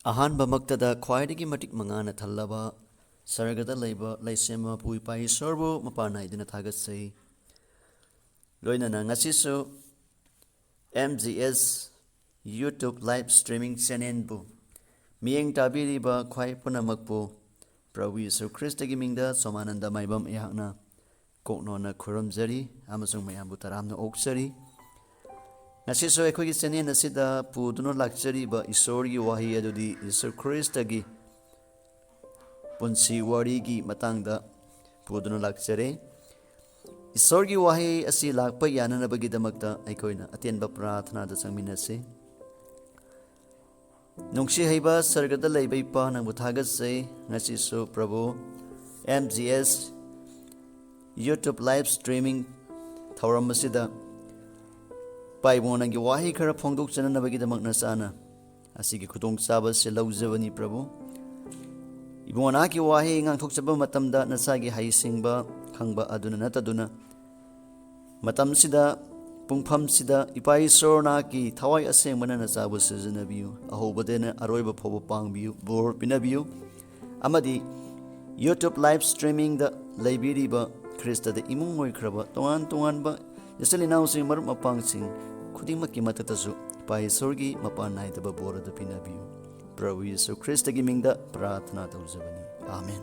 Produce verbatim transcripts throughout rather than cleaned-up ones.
ꯑꯍꯥꯟꯕꯃꯛꯇꯗ ꯈ꯭ꯋꯥꯏꯗꯒꯤ ꯃꯇꯤꯛ ꯃꯉꯥꯅ ꯊꯜꯂꯕ ꯁꯔꯒꯗ ꯂꯩꯕ ꯂꯩꯁꯦꯝꯕ ꯃꯄꯨ ꯏꯄꯥ ꯏꯁꯣꯔꯕꯨ ꯃꯄꯥꯟ ꯅꯥꯏꯗꯅ ꯊꯥꯒꯠꯆꯩ꯫ ꯂꯣꯏꯅꯅ ꯉꯁꯤꯁꯨ M G S YouTube live streaming channelꯕꯨ ꯃꯤꯠꯌꯦꯡ ꯇꯥꯕꯤꯔꯤꯕ ꯈ꯭ꯋꯥꯏ ꯄꯨꯝꯅꯃꯛꯄꯨ ꯄ꯭ꯔꯚꯨ ꯌꯤꯁꯨ ꯈ꯭ꯔꯤꯁꯇꯒꯤ ꯃꯤꯡꯗ ꯁꯣꯃꯥꯅꯟꯗ ꯃꯥꯏꯕꯝ ꯑꯩꯍꯥꯛꯅ ꯀꯣꯛꯅꯣꯟꯅ ꯈꯨꯔꯨꯝꯖꯔꯤ ꯑꯃꯁꯨꯡ ꯃꯌꯥꯝꯕꯨ ꯇꯔꯥꯝꯅ ꯑꯣꯛꯆꯔꯤ꯫ ꯉꯁꯤꯁꯨ ꯑꯩꯈꯣꯏꯒꯤ channel ꯑꯁꯤꯗ ꯄꯨꯗꯨꯅ ꯂꯥꯛꯆꯔꯤꯕ ꯏꯁꯣꯔꯒꯤ ꯋꯥꯍꯩ ꯑꯗꯨꯗꯤ ꯌꯤꯁꯨ ꯈ꯭ꯔꯤꯁꯇꯒꯤ ꯄꯨꯟꯁꯤ ꯋꯥꯔꯤꯒꯤ ꯃꯇꯥꯡꯗ ꯄꯨꯗꯨꯅ ꯂꯥꯛꯆꯔꯦ꯫ ꯏꯁꯣꯔꯒꯤ ꯋꯥꯍꯩ ꯑꯁꯤ ꯂꯥꯛꯄ ꯌꯥꯅꯅꯕꯒꯤꯗꯃꯛꯇ ꯑꯩꯈꯣꯏꯅ ꯑꯇꯦꯟꯕ ꯄ꯭ꯔꯥꯊꯅꯥꯗ ꯆꯪꯃꯤꯟꯅꯁꯤ꯫ ꯅꯨꯡꯁꯤ ꯍꯩꯕ ꯁꯔꯒꯗ ꯂꯩꯕ ꯏꯄꯥ, ꯅꯪꯕꯨ ꯊꯥꯒꯠꯆꯩ꯫ ꯉꯁꯤꯁꯨ ꯄ꯭ꯔꯚꯨ, M G S YouTube live streaming ꯊꯧꯔꯝ ꯑꯁꯤꯗ ꯏꯄꯥ ꯏꯕꯨꯡꯉꯣ ꯅꯪꯒꯤ ꯋꯥꯍꯩ ꯈꯔ ꯐꯣꯡꯗꯣꯛꯆꯅꯅꯕꯒꯤꯗꯃꯛ ꯅꯆꯥꯅ ꯑꯁꯤꯒꯤ ꯈꯨꯗꯣꯡꯆꯥꯕ ꯑꯁꯤ ꯂꯧꯖꯕꯅꯤ ꯄ꯭ꯔꯚꯨ꯫ ꯏꯕꯨꯡꯉꯣ ꯅꯍꯥꯛꯀꯤ ꯋꯥꯍꯩ ꯉꯥꯡꯊꯣꯛꯆꯕ ꯃꯇꯝꯗ ꯅꯆꯥꯒꯤ ꯍꯩꯁꯤꯡꯕ ꯈꯪꯕ ꯑꯗꯨꯅ ꯅꯠꯇꯗꯨꯅ ꯃꯇꯝꯁꯤꯗ, ꯄꯨꯡꯐꯝꯁꯤꯗ ꯏꯄꯥ ꯏꯁꯣꯔ ꯅꯍꯥꯛꯀꯤ ꯊꯋꯥꯏ ꯑꯁꯦꯡꯕꯅ ꯅꯆꯥꯕꯨ ꯁꯤꯖꯤꯟꯅꯕꯤꯌꯨ꯫ ꯑꯍꯧꯕꯗꯩꯅ ꯑꯔꯣꯏꯕ ꯐꯥꯎꯕ ꯄꯥꯡꯕꯤꯌꯨ, ꯕꯣꯔ ꯄꯤꯅꯕꯤꯌꯨ꯫ ꯑꯃꯗꯤ YouTube live streamingꯗ ꯂꯩꯕꯤꯔꯤꯕ ꯈ꯭ꯔꯤꯁꯇꯗ ꯏꯃꯨꯡ ꯑꯣꯏꯈ꯭ꯔꯕ ꯇꯣꯉꯥꯟ ꯇꯣꯉꯥꯟꯕ ꯏꯆꯤꯜ ꯏꯅꯥꯎꯁꯤꯡ, ꯃꯔꯨꯞ ꯃꯄꯥꯡꯁꯤꯡ ꯈꯨꯗꯤꯡꯃꯛꯀꯤ ꯃꯊꯛꯇꯁꯨ ꯏꯄꯥ ꯏꯁꯣꯔꯒꯤ ꯃꯄꯥꯟ ꯅꯥꯏꯗꯕ ꯕꯣꯔ ꯑꯗꯨ ꯄꯤꯅꯕꯤꯌꯨ꯫ ꯄ꯭ꯔꯚꯨ ꯌꯤꯁꯨ ꯈ꯭ꯔꯤꯁꯇꯒꯤ ꯃꯤꯡꯗ ꯄ꯭ꯔꯥꯊꯅꯥ ꯇꯧꯖꯕꯅꯤ꯫ ꯑꯥꯃꯦꯟ꯫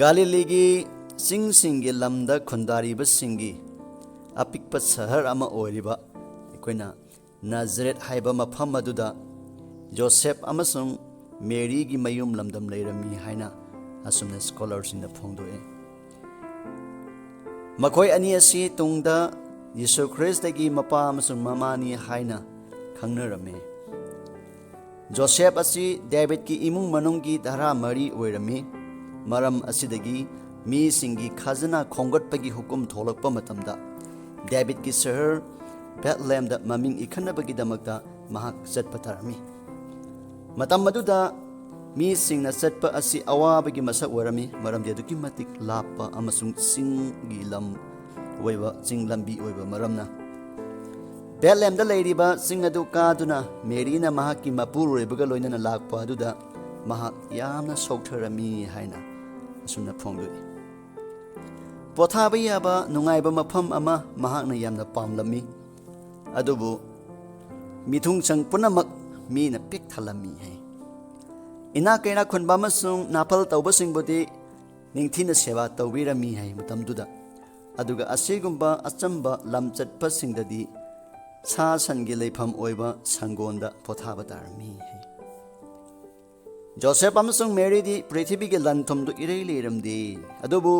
ꯒꯥꯂꯤꯂꯤꯒꯤ ꯆꯤꯡꯁꯤꯡꯒꯤ ꯂꯝꯗ ꯈꯨꯟꯗꯥꯔꯤꯕꯁꯤꯡꯒꯤ ꯑꯄꯤꯛꯄ ꯁꯍꯔ ꯑꯃ ꯑꯣꯏꯔꯤꯕ ꯑꯩꯈꯣꯏꯅ ꯅꯥꯖꯔꯦꯠ ꯍꯥꯏꯕ ꯃꯐꯝ ꯑꯗꯨꯗ ꯖꯣꯁꯦꯞ ꯑꯃꯁꯨꯡ ꯃꯦꯔꯤꯒꯤ ꯃꯌꯨꯝ ꯂꯝꯗꯝ ꯂꯩꯔꯝꯃꯤ ꯍꯥꯏꯅ ꯑꯁꯨꯝꯅ ꯁ꯭ꯀꯣꯂꯔꯁꯤꯡꯅ ꯐꯣꯡꯗꯣꯛꯏ꯫ ꯃꯈꯣꯏ ꯑꯅꯤ ꯑꯁꯤ ꯇꯨꯡꯗ ꯌꯤꯁꯨ ꯈ꯭ꯔꯤꯁꯇꯒꯤ ꯃꯄꯥ ꯑꯃꯁꯨꯡ ꯃꯃꯥꯅꯤ ꯍꯥꯏꯅ ꯈꯪꯅꯔꯝꯃꯤ꯫ ꯖꯣꯁꯦꯞ ꯑꯁꯤ ꯗꯦꯕꯤꯠꯀꯤ ꯏꯃꯨꯡ ꯃꯅꯨꯡꯒꯤ ꯙꯔꯥ ꯃꯔꯤ ꯑꯣꯏꯔꯝꯃꯤ꯫ ꯃꯔꯝ ꯑꯁꯤꯗꯒꯤ ꯃꯤꯁꯤꯡꯒꯤ ꯈꯖꯅꯥ ꯈꯣꯝꯒꯠꯄꯒꯤ ꯍꯨꯀꯨꯝ ꯊꯣꯛꯂꯛꯄ ꯃꯇꯝꯗ ꯗꯦꯕꯤꯠꯀꯤ ꯁꯍꯔ ꯕꯦꯠꯂꯦꯝꯗ ꯃꯃꯤꯡ ꯏꯈꯠꯅꯕꯒꯤꯗꯃꯛꯇ ꯃꯍꯥꯛ ꯆꯠꯄ ꯇꯥꯔꯝꯃꯤ꯫ ꯃꯇꯝ ꯑꯗꯨꯗ ꯃꯤꯁꯤꯡꯅ ꯆꯠꯄ ꯑꯁꯤ ꯑꯋꯥꯕꯒꯤ ꯃꯁꯛ ꯑꯣꯏꯔꯝꯃꯤ, ꯃꯔꯝꯗꯤ ꯑꯗꯨꯛꯀꯤ ꯃꯇꯤꯛ ꯂꯥꯞꯄ ꯑꯃꯁꯨꯡ ꯆꯤꯡꯒꯤ ꯂꯝ ꯑꯣꯏꯕ, ꯆꯤꯡ ꯂꯝꯕꯤ ꯑꯣꯏꯕ ꯃꯔꯝꯅ꯫ ꯕꯦꯠꯂꯦꯝꯗ ꯂꯩꯔꯤꯕ ꯆꯤꯡ ꯑꯗꯨ ꯀꯥꯗꯨꯅ ꯃꯦꯔꯤꯅ ꯃꯍꯥꯛꯀꯤ ꯃꯄꯨꯔꯣꯏꯕꯒ ꯂꯣꯏꯅꯅ ꯂꯥꯛꯄ ꯑꯗꯨꯗ ꯃꯍꯥꯛ ꯌꯥꯝꯅ ꯁꯣꯛꯊꯔꯝꯃꯤ ꯍꯥꯏꯅ ꯑꯁꯨꯝꯅ ꯐꯣꯡꯗꯣꯛꯏ꯫ ꯄꯣꯊꯥꯕ ꯌꯥꯕ ꯅꯨꯡꯉꯥꯏꯕ ꯃꯐꯝ ꯑꯃ ꯃꯍꯥꯛꯅ ꯌꯥꯝꯅ ꯄꯥꯝꯂꯝꯃꯤ꯫ ꯑꯗꯨꯕꯨ ꯃꯤꯊꯨꯡꯆꯪ ꯄꯨꯝꯅꯃꯛ ꯃꯤꯅ ꯄꯤꯛ ꯊꯜꯂꯝꯃꯤ ꯍꯥꯏ꯫ ꯏꯅꯥꯛ ꯀꯩꯔꯥꯛ ꯈꯨꯟꯕ ꯑꯃꯁꯨꯡ ꯅꯥꯐꯜ ꯇꯧꯕꯁꯤꯡꯕꯨꯗꯤ ꯅꯤꯡꯊꯤꯅ ꯁꯦꯕꯥ ꯇꯧꯕꯤꯔꯝꯃꯤ ꯍꯥꯏ ꯃꯇꯝꯗꯨꯗ꯫ ꯑꯗꯨꯒ ꯑꯁꯤꯒꯨꯝꯕ ꯑꯆꯝꯕ ꯂꯝꯆꯠꯄꯁꯤꯡꯗꯗꯤ ꯁꯥ ꯁꯟꯒꯤ ꯂꯩꯐꯝ ꯑꯣꯏꯕ ꯁꯪꯒꯣꯟꯗ ꯄꯣꯊꯥꯕ ꯇꯥꯔꯝꯃꯤ ꯍꯥꯏ꯫ ꯖꯣꯁꯦꯐ ꯑꯃꯁꯨꯡ ꯃꯦꯔꯤꯗꯤ ꯄ꯭ꯔꯤꯊꯤꯕꯤꯒꯤ ꯂꯟ ꯊꯨꯝꯗꯨ ꯏꯔꯩ ꯂꯩꯔꯝꯗꯦ, ꯑꯗꯨꯕꯨ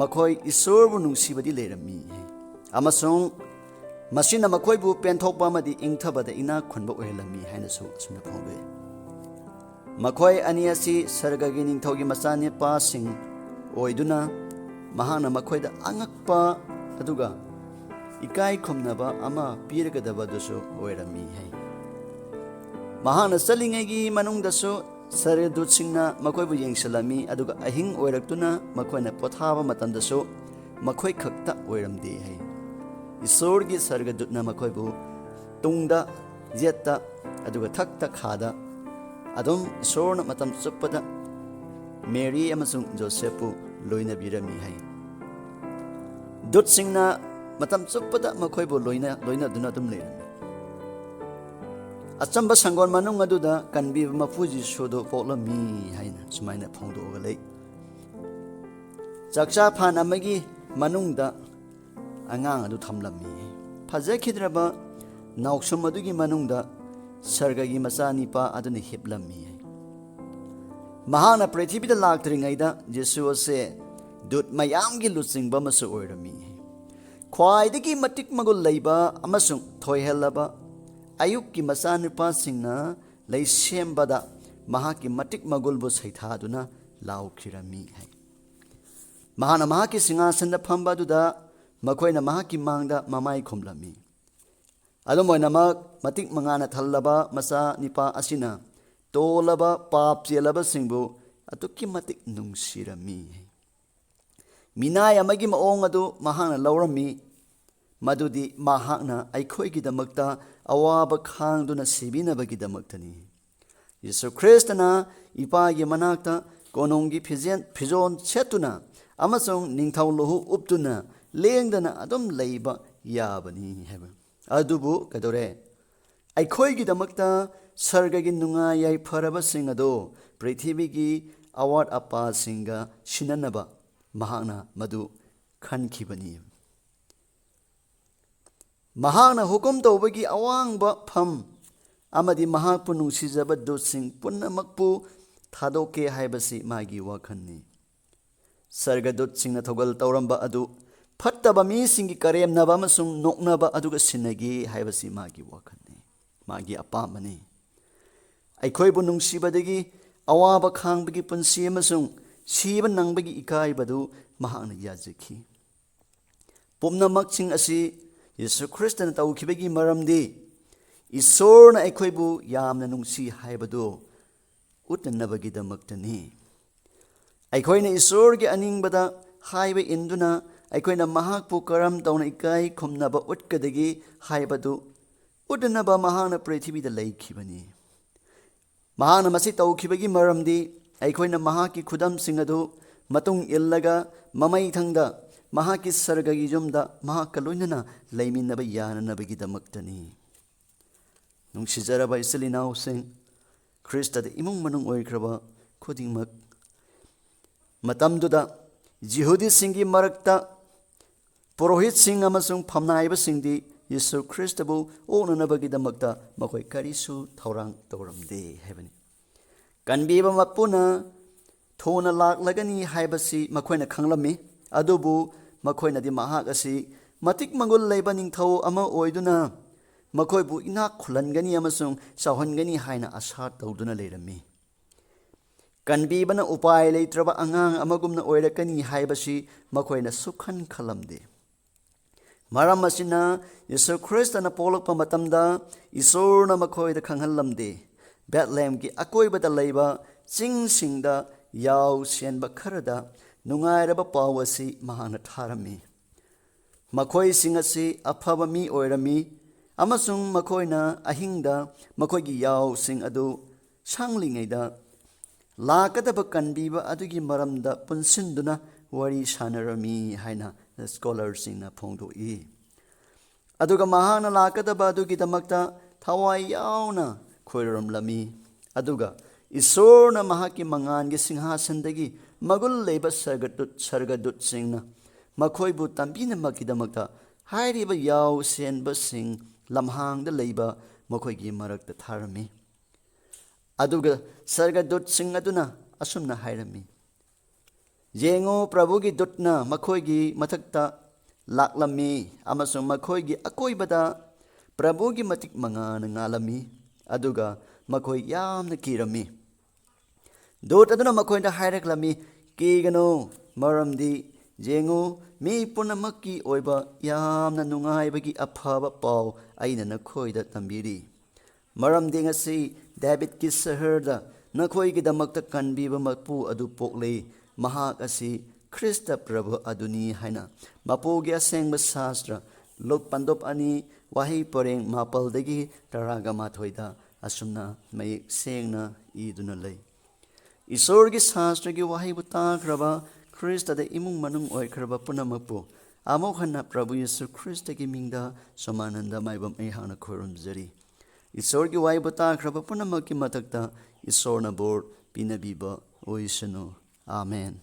ꯃꯈꯣꯏ ꯏꯁꯣꯔꯕꯨ ꯅꯨꯡꯁꯤꯕꯗꯤ ꯂꯩꯔꯝꯃꯤ ꯍꯥꯏ꯫ ꯑꯃꯁꯨꯡ ꯃꯁꯤꯅ ꯃꯈꯣꯏꯕꯨ ꯄꯦꯟꯊꯣꯛꯄ ꯑꯃꯗꯤ ꯏꯪꯊꯕꯗ ꯏꯅꯥꯛ ꯈꯨꯟꯕ ꯑꯣꯏꯍꯜꯂꯝꯃꯤ ꯍꯥꯏꯅꯁꯨ ꯑꯁꯨꯝꯅ ꯐꯣꯡꯗꯣꯛꯏ꯫ ꯃꯈꯣꯏ ꯑꯅꯤ ꯑꯁꯤ ꯁꯔꯒꯒꯤ ꯅꯤꯡꯊꯧꯒꯤ ꯃꯆꯥꯅꯤꯄꯥꯁꯤꯡ ꯑꯣꯏꯗꯨꯅ ꯃꯍꯥꯛꯅ ꯃꯈꯣꯏꯗ ꯑꯉꯛꯄ ꯑꯗꯨꯒ ꯏꯀꯥꯏ ꯈꯨꯝꯅꯕ ꯑꯃ ꯄꯤꯔꯒꯗꯕꯗꯨꯁꯨ ꯑꯣꯏꯔꯝꯃꯤ ꯍꯥꯏ꯫ ꯃꯍꯥꯛꯅ ꯆꯠꯂꯤꯉꯩꯒꯤ ꯃꯅꯨꯡꯗꯁꯨ ꯁꯔꯒꯗꯨꯠꯁꯤꯡꯅ ꯃꯈꯣꯏꯕꯨ ꯌꯦꯡꯁꯤꯜꯂꯝꯃꯤ, ꯑꯗꯨꯒ ꯑꯍꯤꯡ ꯑꯣꯏꯔꯛꯇꯨꯅ ꯃꯈꯣꯏꯅ ꯄꯣꯊꯥꯕ ꯃꯇꯝꯗꯁꯨ ꯃꯈꯣꯏ ꯈꯛꯇ ꯑꯣꯏꯔꯝꯗꯦ ꯍꯥꯏ꯫ ꯏꯁꯣꯔꯒꯤ ꯁꯔꯒꯗꯨꯠꯅ ꯃꯈꯣꯏꯕꯨ ꯇꯨꯡꯗ, ꯌꯦꯠꯇ, ꯑꯗꯨꯒ ꯊꯛꯇ ꯈꯥꯗ ꯑꯗꯨꯝ ꯏꯁꯣꯔꯅ ꯃꯇꯝ ꯆꯨꯞꯄꯗ ꯃꯦꯔꯤ ꯑꯃꯁꯨꯡ ꯖꯣꯁꯦꯐꯄꯨ ꯂꯣꯏꯅꯕꯤꯔꯝꯃꯤ ꯍꯥꯏ꯫ ꯗꯨꯠꯁꯤꯡꯅ ꯃꯇꯝ ꯆꯨꯞꯄꯗ ꯃꯈꯣꯏꯕꯨ ꯂꯣꯏꯅ, ꯂꯣꯏꯅꯗꯨꯅ ꯑꯗꯨꯝ ꯂꯩꯔꯝꯃꯤ꯫ ꯑꯆꯝꯕ ꯁꯪꯒꯣꯟ ꯃꯅꯨꯡ ꯑꯗꯨꯗ ꯀꯟꯕꯤꯕ ꯃꯄꯨ ꯖꯤꯁꯨꯗꯨ ꯄꯣꯛꯂꯝꯃꯤ ꯍꯥꯏꯅ ꯁꯨꯃꯥꯏꯅ ꯐꯣꯡꯗꯣꯛꯑꯒ ꯂꯩ꯫ ꯆꯥꯛꯆꯥ ꯐꯥꯟ ꯑꯃꯒꯤ ꯃꯅꯨꯡꯗ ꯑꯉꯥꯡ ꯑꯗꯨ ꯊꯝꯂꯝꯃꯤ꯫ ꯐꯖꯈꯤꯗ꯭ꯔꯕ ꯅꯥꯎꯁꯨꯝ ꯑꯗꯨꯒꯤ ꯃꯅꯨꯡꯗ ꯁꯔꯒꯒꯤ ꯃꯆꯥꯅꯤꯄꯥ ꯑꯗꯨꯅ ꯍꯤꯞꯂꯝꯃꯤ꯫ ꯃꯍꯥꯛꯅ ꯄ꯭ꯔꯤꯊꯤꯕꯤꯗ ꯂꯥꯛꯇ꯭ꯔꯤꯉꯩꯗ ꯖꯤꯁꯨ ꯑꯁꯦ ꯗꯨꯠ ꯃꯌꯥꯝꯒꯤ ꯂꯨꯆꯤꯡꯕ ꯑꯃꯁꯨ ꯑꯣꯏꯔꯝꯃꯤ꯫ ꯈ꯭ꯋꯥꯏꯗꯒꯤ ꯃꯇꯤꯛ ꯃꯒꯨꯟ ꯂꯩꯕ ꯑꯃꯁꯨꯡ ꯊꯣꯏꯍꯜꯂꯕ ꯑꯌꯨꯛꯀꯤ ꯃꯆꯥꯅꯨꯄꯥꯁꯤꯡꯅ ꯂꯩꯁꯦꯝꯕꯗ ꯃꯍꯥꯛꯀꯤ ꯃꯇꯤꯛ ꯃꯒꯨꯟꯕꯨ ꯁꯩꯊꯥꯗꯨꯅ ꯂꯥꯎꯈꯤꯔꯝꯃꯤ ꯍꯥꯏ꯫ ꯃꯍꯥꯛꯅ ꯃꯍꯥꯛꯀꯤ ꯁꯤꯡꯍꯥꯁꯟꯗ ꯐꯝꯕ ꯑꯗꯨꯗ ꯃꯈꯣꯏꯅ ꯃꯍꯥꯛꯀꯤ ꯃꯥꯡꯗ ꯃꯃꯥꯏ ꯈꯨꯝꯂꯝꯃꯤ꯫ ꯑꯗꯨꯝ ꯑꯣꯏꯅꯃꯛ, ꯃꯇꯤꯛ ꯃꯉꯥꯅ ꯊꯜꯂꯕ ꯃꯆꯥ ꯅꯤꯄꯥ ꯑꯁꯤꯅ ꯇꯣꯜꯂꯕ ꯄꯥꯞ ꯆꯦꯜꯂꯕꯁꯤꯡꯕꯨ ꯑꯗꯨꯛꯀꯤ ꯃꯇꯤꯛ ꯅꯨꯡꯁꯤꯔꯝꯃꯤ꯫ ꯃꯤꯅꯥꯏ ꯑꯃꯒꯤ ꯃꯑꯣꯡ ꯑꯗꯨ ꯃꯍꯥꯛꯅ ꯂꯧꯔꯝꯃꯤ꯫ ꯃꯗꯨꯗꯤ ꯃꯍꯥꯛꯅ ꯑꯩꯈꯣꯏꯒꯤꯗꯃꯛꯇ ꯑꯋꯥꯕ ꯈꯥꯡꯗꯨꯅ ꯁꯤꯕꯤꯅꯕꯒꯤꯗꯃꯛꯇꯅꯤ꯫ ꯌꯤꯁꯨ ꯈ꯭ꯔꯤꯁꯇꯅ ꯏꯄꯥꯒꯤ ꯃꯅꯥꯛꯇ ꯀꯣꯅꯨꯡꯒꯤ ꯐꯤꯖꯦꯟ-, ꯐꯤꯖꯣꯜ ꯁꯦꯠꯇꯨꯅ ꯑꯃꯁꯨꯡ ꯅꯤꯡꯊꯧ ꯂꯨꯍꯨ ꯎꯞꯇꯨꯅ ꯂꯦꯡꯗꯅ ꯑꯗꯨꯝ ꯂꯩꯕ ꯌꯥꯕꯅꯤ ꯍꯥꯏꯕ꯫ ꯑꯗꯨꯕꯨ ꯀꯩꯗꯧꯔꯦ? ꯑꯩꯈꯣꯏꯒꯤꯗꯃꯛꯇ ꯁꯔꯒꯒꯤ ꯅꯨꯡꯉꯥꯏ ꯌꯥꯏꯐꯔꯕꯁꯤꯡ ꯑꯗꯨ ꯄ꯭ꯔꯤꯊꯤꯕꯤꯒꯤ ꯑꯋꯥꯠ ꯑꯄꯥꯁꯤꯡꯒ ꯁꯤꯟꯅꯅꯕ ꯃꯍꯥꯛꯅ ꯃꯗꯨ ꯈꯟꯈꯤꯕꯅꯤ꯫ ꯃꯍꯥꯛꯅ ꯍꯨꯀꯨꯝ ꯇꯧꯕꯒꯤ ꯑꯋꯥꯡꯕ ꯐꯝ ꯑꯃꯗꯤ ꯃꯍꯥꯛꯄꯨ ꯅꯨꯡꯁꯤꯖꯕ ꯗꯨꯠꯁꯤꯡ ꯄꯨꯝꯅꯃꯛꯄꯨ ꯊꯥꯗꯣꯛꯀꯦ ꯍꯥꯏꯕꯁꯤ ꯃꯥꯒꯤ ꯋꯥꯈꯜꯅꯤ꯫ ꯁꯔꯒꯗꯨꯠꯁꯤꯡꯅ ꯊꯧꯒꯜ ꯇꯧꯔꯝꯕ ꯑꯗꯨ ꯐꯠꯇꯕ ꯃꯤꯁꯤꯡꯒꯤ ꯀꯔꯦꯝꯅꯕ ꯑꯃꯁꯨꯡ ꯅꯣꯛꯅꯕ ꯑꯗꯨꯒ ꯁꯤꯟꯅꯒꯦ ꯍꯥꯏꯕꯁꯤ ꯃꯥꯒꯤ ꯋꯥꯈꯜꯅꯤ, ꯃꯥꯒꯤ ꯑꯄꯥꯝꯕꯅꯤ꯫ ꯑꯩꯈꯣꯏꯕꯨ ꯅꯨꯡꯁꯤꯕꯗꯒꯤ ꯑꯋꯥꯕ ꯈꯥꯡꯕꯒꯤ ꯄꯨꯟꯁꯤ ꯑꯃꯁꯨꯡ ꯁꯤꯕ ꯅꯪꯕꯒꯤ ꯏꯀꯥꯏꯕꯗꯨ ꯃꯍꯥꯛꯅ ꯌꯥꯖꯈꯤ꯫ ꯄꯨꯝꯅꯃꯛꯁꯤꯡ ꯑꯁꯤ ꯌꯤꯁꯨ ꯈ꯭ꯔꯤꯁꯇꯅ ꯇꯧꯈꯤꯕꯒꯤ ꯃꯔꯝꯗꯤ ꯏꯁꯣꯔꯅ ꯑꯩꯈꯣꯏꯕꯨ ꯌꯥꯝꯅ ꯅꯨꯡꯁꯤ ꯍꯥꯏꯕꯗꯨ ꯎꯠꯅꯅꯕꯒꯤꯗꯃꯛꯇꯅꯤ꯫ ꯑꯩꯈꯣꯏꯅ ꯏꯁꯣꯔꯒꯤ ꯑꯅꯤꯡꯕꯗ ꯍꯥꯏꯕ ꯏꯟꯗꯨꯅ ꯑꯩꯈꯣꯏꯅ ꯃꯍꯥꯛꯄꯨ ꯀꯔꯝ ꯇꯧꯅ ꯏꯀꯥꯏ ꯈꯨꯝꯅꯕ ꯎꯠꯀꯗꯒꯦ ꯍꯥꯏꯕꯗꯨ ꯎꯠꯅꯅꯕ ꯃꯍꯥꯛꯅ ꯄ꯭ꯔꯤꯊꯤꯕꯤꯗ ꯂꯩꯈꯤꯕꯅꯤ꯫ ꯃꯍꯥꯛꯅ ꯃꯁꯤ ꯇꯧꯈꯤꯕꯒꯤ ꯃꯔꯝꯗꯤ ꯑꯩꯈꯣꯏꯅ ꯃꯍꯥꯛꯀꯤ ꯈꯨꯗꯝꯁꯤꯡ ꯑꯗꯨ ꯃꯇꯨꯡ ꯏꯜꯂꯒ ꯃꯃꯩꯊꯪꯗ ꯃꯍꯥꯛꯀꯤ ꯁꯔꯒꯒꯤ ꯌꯨꯝꯗ ꯃꯍꯥꯛꯀ ꯂꯣꯏꯅꯅ ꯂꯩꯃꯤꯟꯅꯕ ꯌꯥꯅꯅꯕꯒꯤꯗꯃꯛꯇꯅꯤ꯫ ꯅꯨꯡꯁꯤꯖꯔꯕ ꯏꯆꯤꯜ ꯏꯅꯥꯎꯁꯤꯡ, ꯈ꯭ꯔꯤꯁꯇꯗ ꯏꯃꯨꯡ ꯃꯅꯨꯡ ꯑꯣꯏꯈ꯭ꯔꯕ ꯈꯨꯗꯤꯡꯃꯛ, ꯃꯇꯝꯗꯨꯗ ꯖꯤꯍꯨꯗꯤꯁꯤꯡꯒꯤ ꯃꯔꯛꯇ ꯄꯨꯔꯣꯍꯤꯠꯁꯤꯡ ꯑꯃꯁꯨꯡ ꯐꯝꯅꯥꯏꯕꯁꯤꯡꯗꯤ ꯌꯤꯁꯨ ꯈ꯭ꯔꯤꯁꯇꯕꯨ ꯑꯣꯛꯅꯅꯕꯒꯤꯗꯃꯛꯇ ꯃꯈꯣꯏ ꯀꯔꯤꯁꯨ ꯊꯧꯔꯥꯡ ꯇꯧꯔꯝꯗꯦ ꯍꯥꯏꯕꯅꯤ꯫ ꯀꯟꯕꯤꯕ ꯃꯄꯨꯅ ꯊꯨꯅ ꯂꯥꯛꯂꯒꯅꯤ ꯍꯥꯏꯕꯁꯤ ꯃꯈꯣꯏꯅ ꯈꯪꯂꯝꯃꯤ, ꯑꯗꯨꯕꯨ ꯃꯈꯣꯏꯅꯗꯤ ꯃꯍꯥꯛ ꯑꯁꯤ ꯃꯇꯤꯛ ꯃꯒꯨꯟ ꯂꯩꯕ ꯅꯤꯡꯊꯧ ꯑꯃ ꯑꯣꯏꯗꯨꯅ ꯃꯈꯣꯏꯕꯨ ꯏꯅꯥꯛ ꯈꯨꯜꯍꯟꯒꯅꯤ ꯑꯃꯁꯨꯡ ꯆꯥꯎꯍꯟꯒꯅꯤ ꯍꯥꯏꯅ ꯑꯥꯁꯥ ꯇꯧꯗꯨꯅ ꯂꯩꯔꯝꯃꯤ꯫ ꯀꯟꯕꯤꯕꯅ ꯎꯄꯥꯏ ꯂꯩꯇ꯭ꯔꯕ ꯑꯉꯥꯡ ꯑꯃꯒꯨꯝꯅ ꯑꯣꯏꯔꯛꯀꯅꯤ ꯍꯥꯏꯕꯁꯤ ꯃꯈꯣꯏꯅ ꯁꯨꯛꯈꯟ ꯈꯜꯂꯝꯗꯦ꯫ ꯃꯔꯝ ꯑꯁꯤꯅ ꯌꯤꯁꯨ ꯈ꯭ꯔꯤꯁꯇꯅ ꯄꯣꯛꯂꯛꯄ ꯃꯇꯝꯗ ꯏꯁꯣꯔꯅ ꯃꯈꯣꯏꯗ ꯈꯪꯍꯜꯂꯝꯗꯦ꯫ ꯕꯦꯠꯂꯦꯝꯒꯤ ꯑꯀꯣꯏꯕꯗ ꯂꯩꯕ ꯆꯤꯡꯁꯤꯡꯗ ꯌꯥꯎ ꯁꯦꯟꯕ ꯈꯔꯗ ꯅꯨꯡꯉꯥꯏꯔꯕ ꯄꯥꯎ ꯑꯁꯤ ꯃꯍꯥꯛꯅ ꯊꯥꯔꯝꯃꯤ꯫ ꯃꯈꯣꯏꯁꯤꯡ ꯑꯁꯤ ꯑꯐꯕ ꯃꯤ ꯑꯣꯏꯔꯝꯃꯤ, ꯑꯃꯁꯨꯡ ꯃꯈꯣꯏꯅ ꯑꯍꯤꯡꯗ ꯃꯈꯣꯏꯒꯤ ꯌꯥꯎꯁꯤꯡ ꯑꯗꯨ ꯁꯪꯂꯤꯉꯩꯗ ꯂꯥꯛꯀꯗꯕ ꯀꯟꯕꯤꯕ ꯑꯗꯨꯒꯤ ꯃꯔꯝꯗ ꯄꯨꯟꯁꯤꯟꯗꯨꯅ ꯋꯥꯔꯤ ꯁꯥꯟꯅꯔꯝꯃꯤ ꯍꯥꯏꯅ ꯁ꯭ꯀꯣꯂꯔꯁꯤꯡꯅ ꯐꯣꯡꯗꯣꯛꯏ꯫ ꯑꯗꯨꯒ ꯃꯍꯥꯛꯅ ꯂꯥꯛꯀꯗꯕ ꯑꯗꯨꯒꯤꯗꯃꯛꯇ ꯊꯋꯥꯏ ꯌꯥꯎꯅ ꯈꯣꯏꯔꯝꯂꯝꯃꯤ꯫ ꯑꯗꯨꯒ ꯏꯁꯣꯔꯅ ꯃꯍꯥꯛꯀꯤ ꯃꯉꯥꯜꯒꯤ ꯁꯤꯡꯍꯥꯁꯟꯗꯒꯤ ꯃꯒꯨꯟ ꯂꯩꯕ ꯁꯔꯒꯗꯨꯠ ꯁꯔꯒꯗꯨꯠꯁꯤꯡꯅ ꯃꯈꯣꯏꯕꯨ ꯇꯝꯕꯤꯅꯕꯒꯤꯗꯃꯛꯇ ꯍꯥꯏꯔꯤꯕ ꯌꯥꯎ ꯁꯦꯟꯕꯁꯤꯡ ꯂꯝꯍꯥꯡꯗ ꯂꯩꯕ ꯃꯈꯣꯏꯒꯤ ꯃꯔꯛꯇ ꯊꯥꯔꯝꯃꯤ꯫ ꯑꯗꯨꯒ ꯁꯔꯒꯗꯨꯠꯁꯤꯡ ꯑꯗꯨꯅ ꯑꯁꯨꯝꯅ ꯍꯥꯏꯔꯝꯃꯤ, "ꯌꯦꯡꯉꯨ, ꯄ꯭ꯔꯚꯨꯒꯤ ꯗꯨꯠꯅ ꯃꯈꯣꯏꯒꯤ ꯃꯊꯛꯇ ꯂꯥꯛꯂꯝꯃꯤ, ꯑꯃꯁꯨꯡ ꯃꯈꯣꯏꯒꯤ ꯑꯀꯣꯏꯕꯗ ꯄ꯭ꯔꯚꯨꯒꯤ ꯃꯇꯤꯛ ꯃꯉꯥꯅ ꯉꯥꯜꯂꯝꯃꯤ, ꯑꯗꯨꯒ ꯃꯈꯣꯏ ꯌꯥꯝꯅ ꯀꯤꯔꯝꯃꯤ꯫" ꯗꯨꯠ ꯑꯗꯨꯅ ꯃꯈꯣꯏꯗ ꯍꯥꯏꯔꯛꯂꯝꯃꯤ, "ꯀꯤꯒꯅꯨ, ꯃꯔꯝꯗꯤ ꯌꯦꯡꯉꯨ, ꯃꯤ ꯄꯨꯝꯅꯃꯛꯀꯤ ꯑꯣꯏꯕ ꯌꯥꯝꯅ ꯅꯨꯡꯉꯥꯏꯕꯒꯤ ꯑꯐꯕ ꯄꯥꯎ ꯑꯩꯅ ꯅꯈꯣꯏꯗ ꯇꯝꯕꯤꯔꯤ꯫ ꯃꯔꯝꯗꯤ ꯉꯁꯤ ꯗꯥꯕꯤꯗꯀꯤ ꯁꯍꯔꯗ ꯅꯈꯣꯏꯒꯤꯗꯃꯛꯇ ꯀꯟꯕꯤꯕ ꯃꯄꯨ ꯑꯗꯨ ꯄꯣꯛꯂꯤ꯫ ꯃꯍꯥꯛ ꯑꯁꯤ ꯈ꯭ꯔꯤꯁꯇ ꯄ꯭ꯔꯚꯨ ꯑꯗꯨꯅꯤ" ꯍꯥꯏꯅ ꯃꯄꯨꯒꯤ ꯑꯁꯦꯡꯕ ꯁꯥꯁꯇ꯭ꯔ ꯂꯨꯛ ꯄꯟꯗꯣꯞ ꯑꯅꯤ, ꯋꯥꯍꯩ ꯄꯔꯦꯡ ꯃꯥꯄꯜꯗꯒꯤ ꯇꯔꯥꯒ ꯃꯥꯊꯣꯏꯗ ꯑꯁꯨꯝꯅ ꯃꯌꯦꯛ ꯁꯦꯡꯅ ꯏꯗꯨꯅ ꯂꯩ꯫ ꯏꯁꯣꯔꯒꯤ ꯁꯥꯁꯇ꯭ꯔꯒꯤ ꯋꯥꯍꯩꯕꯨ ꯇꯥꯈ꯭ꯔꯕ, ꯈ꯭ꯔꯤꯁꯇꯗ ꯏꯃꯨꯡ ꯃꯅꯨꯡ ꯑꯣꯏꯈ꯭ꯔꯕ ꯄꯨꯝꯅꯃꯛꯄꯨ ꯑꯃꯨꯛ ꯍꯟꯅ ꯄ꯭ꯔꯚꯨ ꯌꯤꯁꯨ ꯈ꯭ꯔꯤꯁꯇꯒꯤ ꯃꯤꯡꯗ ꯁꯣꯃꯥꯅꯟꯗ ꯃꯥꯏꯕꯝ ꯑꯩꯍꯥꯛꯅ ꯈꯨꯔꯨꯝꯖꯔꯤ꯫ ꯏꯁꯣꯔꯒꯤ ꯋꯥꯍꯩꯕꯨ ꯇꯥꯈ꯭ꯔꯕ ꯄꯨꯝꯅꯃꯛꯀꯤ ꯃꯊꯛꯇ ꯏꯁꯣꯔꯅ ꯕꯣꯔ ꯄꯤꯅꯕꯤꯕ ꯑꯣꯏꯁꯅꯨ꯫ ꯑꯥꯃꯦꯟ꯫